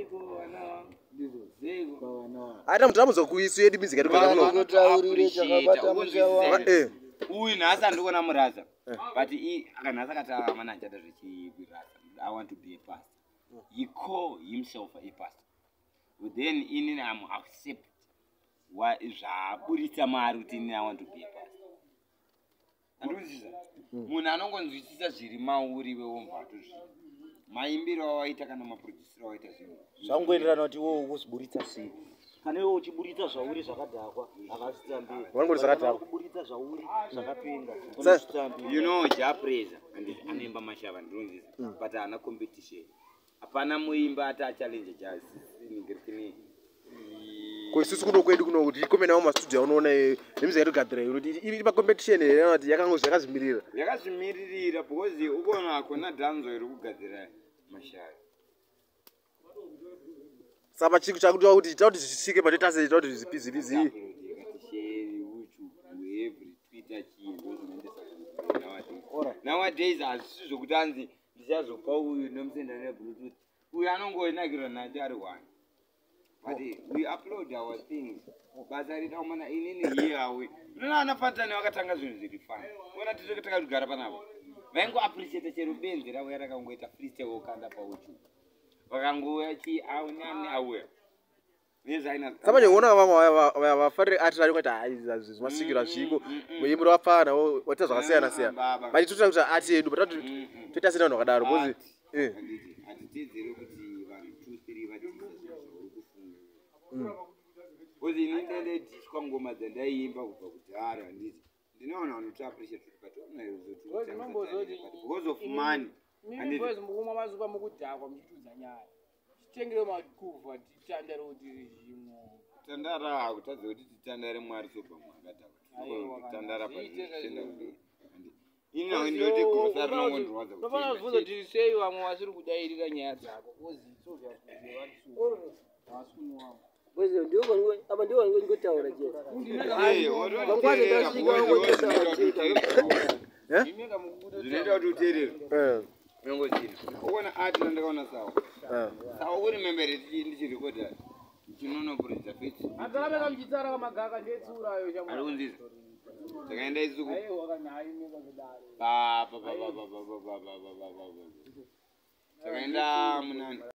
Seiko vana seiko? Aita mutambudzo kuisu yedu music yatogadzira kuno. Unotaurire chakabata musha wangu. Uyu nhasi andikuona murasa, but akanhasi akati amana achada zvechirasa, "I want to be a pastor." He call himself a pastor. Then inini am accept zvaburitsa Mwari kuti inini I want to be a pastor. Andikuzwisisa, munhu anongonzwisisa zviri mauri wewomva atozvii maimbiro awaita kana maproducero awaita zvinhu. Zvangoenderana kuti iwewe ukuziburitsa sei. Kana iwe uchiburitsa zvauri zvakadhakwa, hakazvitambiri. Vanongoti zvakadhakwa. Kuburitsa zvauri zvakapenga, unozvitambira. You know, Jah Prayzah anoimba mashava, ndinonzisa, but haana competition. Hapana muimba ati achallenge Jah. Ko isusu kuno kwedu kuno kuti ikome nawo mastudio aunoona nemusic yatogadzira iyo, kuti iri pacompetition here kana kuti yakazvimirira? Yakazvimiririra, because ukuona hakuna dhanzo iri kugadzira mashava. Saka chakudiwa kuti tauti zvisvike patoita sei, tauti zvipi zvipi zii? Share, YouTube, every Twitter, chii, ndozvinoendesa nowadays. Nowadays hazvisi zvokuti anzi ndichazopa uyu, ndomusenda nebluetooth, uyu anongonakirwa nacho ari one. But we upload our things, basa rida kumana inini hiyawe. Unoona ana Fantan vakatanga zvinhu zviri fani, ona titoke takagara panapa, vaingoappreciata chero benzi ravo yarakangoita freestyle wokanda paYouTube, vakangouya chi aunani auya nezvaina. Saka uona vamwe vafariri ati racho kuti hai, zvimasikiro hazviko, muimbi wapfana waita zvakasiyana siyana. Baba. But toita kuti ati yedu, but toita sei vanhu vakadaro? Because Handiti hatitedzere kuti vanhu two three vatisa zvinhu zvauri kufunga, because ini ndandaidhishwa ngoma dzandaiimba kubva kudhara. Handiti ndinoona vanotoappreciate, but because of money. Mimi boys, mukumwa mazuva, mukudhakwa, muchitudza nyaya, titengere makuvha, titandare kuti zvimwe. Tandara hakutadza kuti titandare, Mwari sobva Aiwa, mwakadhakwa tandara. zviite. Patienda kumberi ini nawe ndoti grosa rinongondrwadza. Tofanira kubvunza kuti sei vamwe vasiri kudairira nyaya dzako, because it's obvious kuti havasi kunwawo. Apa ndiwo ngotaura chete. Mangwana ndasvika wangotaura chete. Zvinoita kuti uteerere unongozira ukuona ati randakaona sawa sawa uremembere ndichirekodha ndichinonopuridza fesi. Atarapeka muchitsara kamagaka ndetsurayo. Ari kunzisa takaenda isuku. Aiwa, kana aimeka kudaro. Takaenda munani.